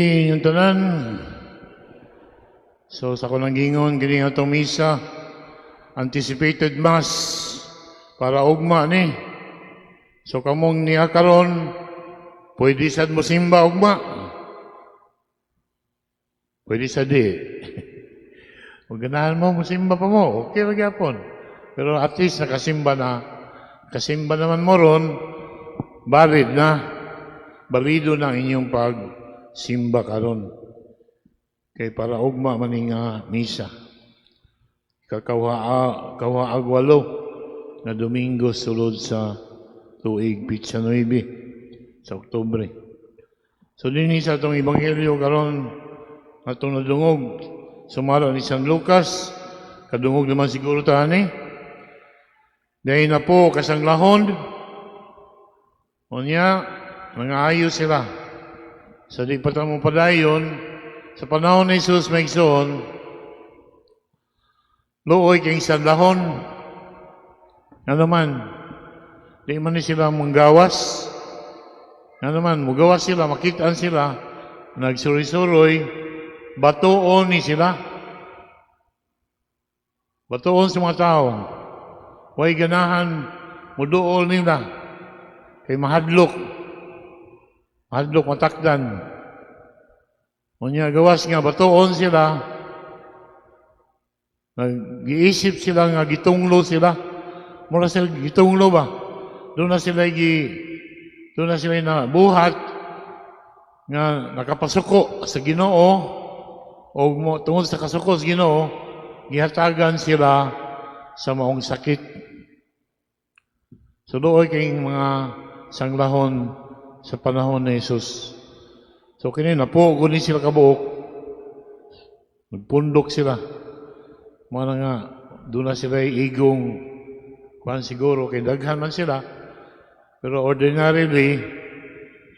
Inyong tanan. So sa akong giingon kini atong misa, anticipated Mass para ugma ni. So kamong niya karon, pwede sad mo simba ugma. Pwede sa di. Kung ganahan mo, musimba pa mo, okay ra gyapon. Pero at least nakasimba na. Kasimba naman mo ron, valid na. Balido na ang inyong pagsimba karon. Kay para ugma man ni nga misa. Ikakawa kawa 8 na Domingo sulod sa tuig, petsa 9 sa Oktubre. So dinhi sa atong ebanghelyo karon, atong nadungog sumala ni San Lucas, kadungog naman siguro ta ani. Dahil napuo ka sanglahon, unya, nangaayo sila. Sa di pa ta mo padayon, sa panahon ni Jesus, mga igsoon, luoy kay sanglahon. Ano man, di man ni sila manggawas. Ano man, mugawas sila, makitaan sila, nagsuroy-suroy, batuon ni sila. Batuon sa mga tao. Way ganahan, muduol nila. Kay mahadlok. Mahadlok matakdan. Unya gawas nga batuon sila, nag-iisip sila nga gitunglo sila. Mura sila gitunglo ba? Doon na sila na buhat nga nakapasuko sa Ginoo o mo tungod sa kasuko sa Ginoo, gihatagan sila sa maong sakit. So luoy kay mga sanglahon sa panahon ni Jesus. So kini napuo ni sila kabuok. Nagpundok sila. Mga nga, doon na sila igong kuan siguro, kay daghan man sila. Pero ordinarily,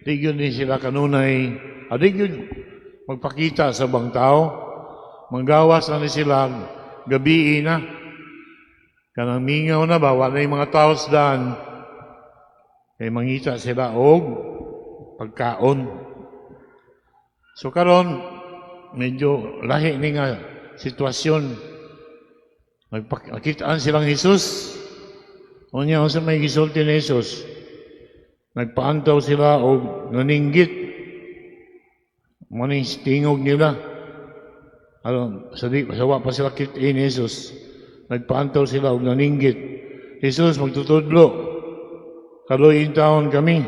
di gyud ni sila kanunay, di gyud magpakita sa ubang tao. Manggawas na ni sila, gabii na. Kanang mingaw na ba, wala na yung mga tao sa daan. Kay mangita sila og pagkaon. So karon medyo lahi ni nga sitwasyon. Nagpakitaan silang Jesus. Unya, unsa may gisulti ni Jesus? Nagpaantaw sila og naninggit. Mo ning tingog nila. Aron sa di sa wa pa sila kit-in ni Jesus. Nagpaantaw sila og naninggit. "Jesus, magtutudlo. Kaluoyi intawon kami."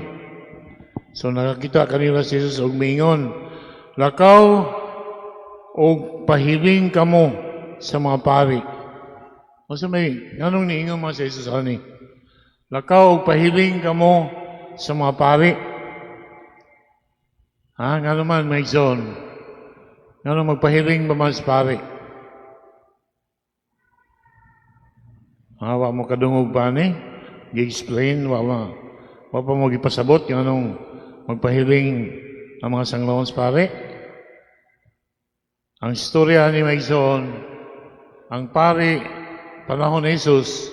So nakakita kanila si Jesus og miingon, "Lakaw og pahiling kamo sa mga pari." Unsa may nganong niingon man si Jesus ani? "Lakaw og pahiling kamo sa mga pari." Ha, ngano man, mga igsoon? Ngano magpahiling ba man sa pari? Ha, wa mo kadungog pa ni? Gi-explain, wa pa mo gipasabot kung anong magpahiling ang mga sanglahon sa pari. Ang istorya ni mga igsoon, ang pari, panahon ni Jesus,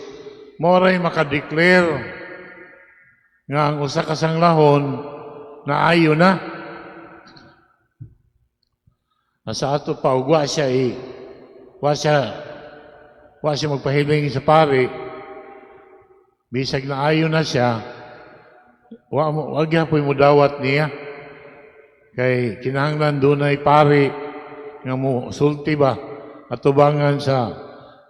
moray makadeclare nga ang usa ka sanglahon na ayo na. Nasa ato pa, ug wa siya eh, wa siya magpahiling sa pari, bisag na ayo na siya, wa gyapon mo dawat niya. Kay kinahanglan dunay pari nga mo sulti ba atubangan sa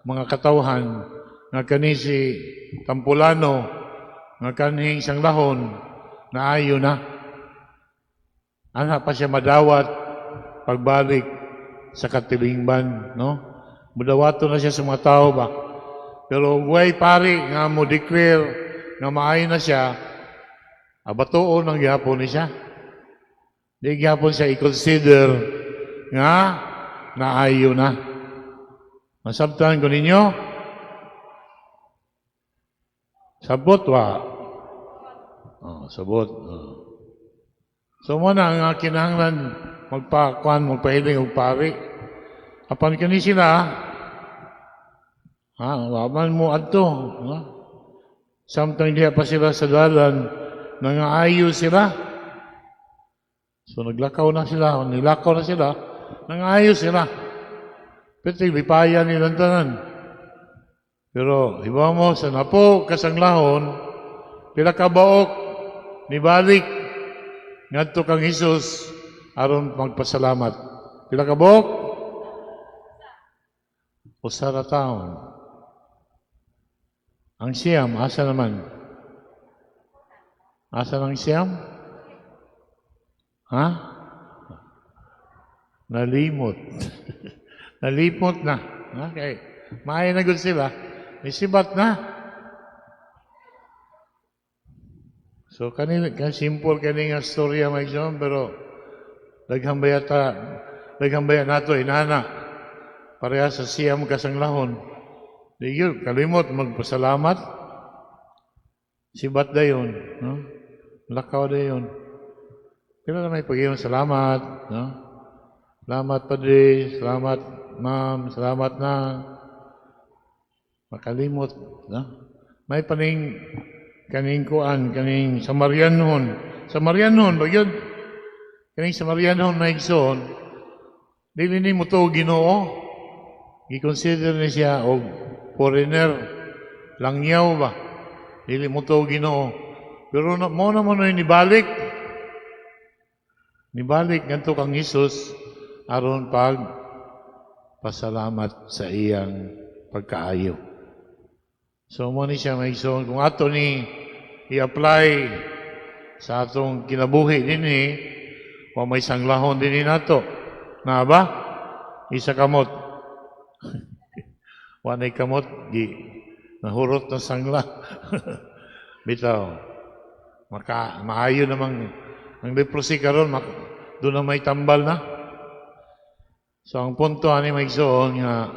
mga katawhan nga kani si Tampulano nga kanhing sanglahon na ayo na. Ana pa siya madawat pagbalik sa katilingban, no? Mudawato na siya sa mga tao ba. Pero way pari nga mo declare nga maayo na siya, abatuon ang gihapon ni siya. Di gihapon siya i-consider nga naayo na. Masabtan ko ninyo? Sabot wa. Oh, sabot. Oh. So mo na nga kinahanglan magpakuan, magpahiling og pari. Apan kani sila, ha, wa man mo adto, ha? Samtang diha pa sila sa dalan, nangaayo sila. So naglakaw na sila, nilakaw na sila, nangayo sila. Pero lipayan nilang tanan. Pero iba mo sa napo kasanglahon, pila ka buok nibalik ngadto kang Hesus aron magpasalamat? Pila ka buok? Usa ra taon. Ang siyam, asa naman? Asa ng siyam? Ha? Nalimot. Nalimot na. Okay. Maayo na gud sila. Nisibat na. So kani kan simple kani nga storya, mga igsoon, pero daghan ba yata, daghan ba nato inana pareha sa siyam kasanglahon. Di gyud kalimot magpasalamat. Sibat dayon, no? Lakaw dayon. Pero na may pag salamat, no? Salamat, Padre, salamat, Ma'am, salamat na. Makalimot, no? May paning kaning kuan, kaning Samarianhon. Samarianhon ba yun? Kaning Samarianhon, mga igsoon, dili ni mo to Ginoo. Gi-consider ni siya og foreigner, langyaw ba? Dili mo to Ginoo. Pero na, mo na mo na nibalik. Nibalik ngadto kang Hesus aron pag pasalamat sa iyang pagkaayo. So mo ni siya, mga igsoon, kung ato ni i-apply sa atong kinabuhi dinhi, wa may sanglahon dinhi nato. Na ba? Isa kamot. Wa nay kamot gi nahurot na sangla. Bitaw. Maka maayo namang ang leprosy karon doon na may tambal na. So ang punto ani, mga igsoon, nga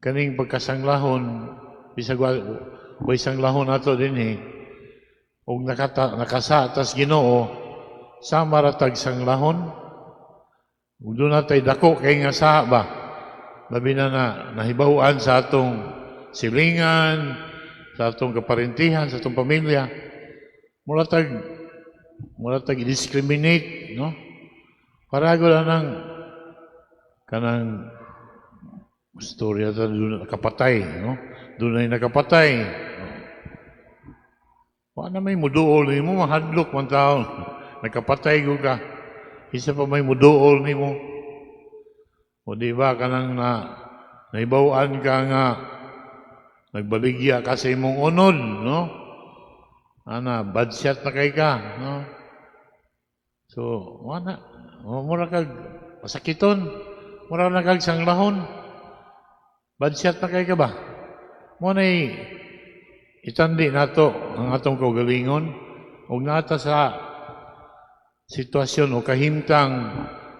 kaning pagkasanglahon, bisag way sanglahon nato dinhi ug nakasa tas Ginoo, sama ra tag sanglahon ug doon natay dako kay nga sa ba, labi na na nahibaw-an sa atong silingan, sa atong kaparentihan, sa atong pamilya, mura tag discriminate, no? Parago lang ng kanang storya ta, doon nakapatay, no? Doon ay nakapatay. Wa na may muduol nimo, mahadlok man taon. Nakapatay ko ka. Isa pa may muduol nimo. O di ba kanang na naibaw-an ka nga nagbaligya ka sa imong unod, no? Ana, bad shot na kay ka, no? So, wala. Mura kag masakiton. Mura na kag sanglahon. Bad shot na kay ka ba? Mo na itandi nato ang atong kaugalingon ug nata sa sitwasyon o kahimtang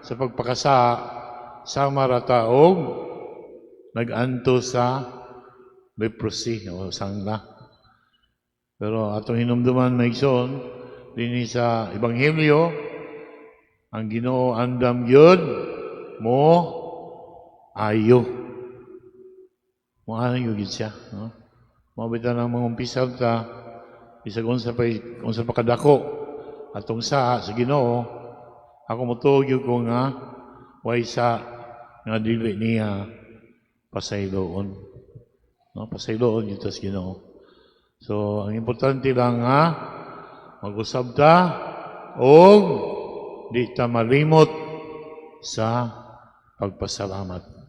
sa pagpakasa, sama ra ta og nag-anto sa leprosy o sangla. Pero atong hinumduman, mga igsoon, dinhi sa Ebanghelyo, ang Ginoo andam gyud mo ayo. Mo ayo gyud siya, no? Mao bitaw nang mga umpisal ta, bisag unsa pa kadako atong sa Ginoo, ako motuo gyud ko nga way sa nga dili niya pasayloon. No, pasayloon gyud ta sa Ginoo. So, ang importante lang nga mag-usab ta og di ta malimot sa pagpasalamat.